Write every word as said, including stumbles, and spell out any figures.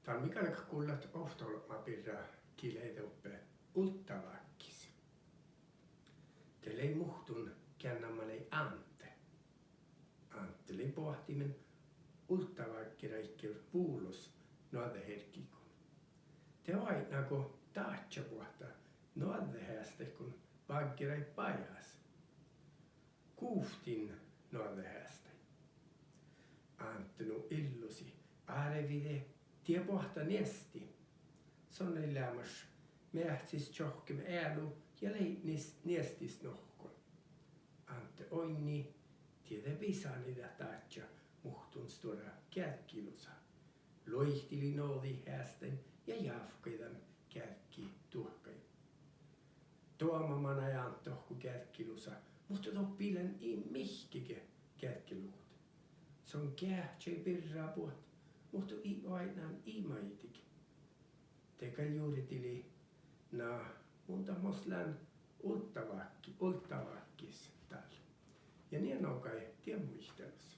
Dál mii galgat gullat ovtta olbmá birra gii lei doppe Ultavákkis. De lei muhtun gean namma lei Ánte. Ánte lei boahtimin Ultavággi ráigge vulos noađđehergiiguin. De oaidná go dáža boahtá noađđeheasttaiguin vággerai bajás. Guvttiin noađđeheasttaid. Ánte nu illosii, árvide die boahtá niesti. Son lei leamaš meahcis čohkkemin ealu ja lei nies-, niestis nohkon. Ánte oinnii, die de visánii dat dáža muhtun stuorra geađggilusa. Luoitilii noađđeheasttain ja jávkkai dan geađggiduohkái. Doama manai Ánte dohko geađggilusa, muhto doppe ii lean ii mihkkege geađggiluhtte. Son geahčai birra buot, muhto ii oaidnán ii maidege. De gal jurdilii: Na, mun dat mos lean Ultavákki-, Ultavákkis dál. Ja nie nogai dien muitalus.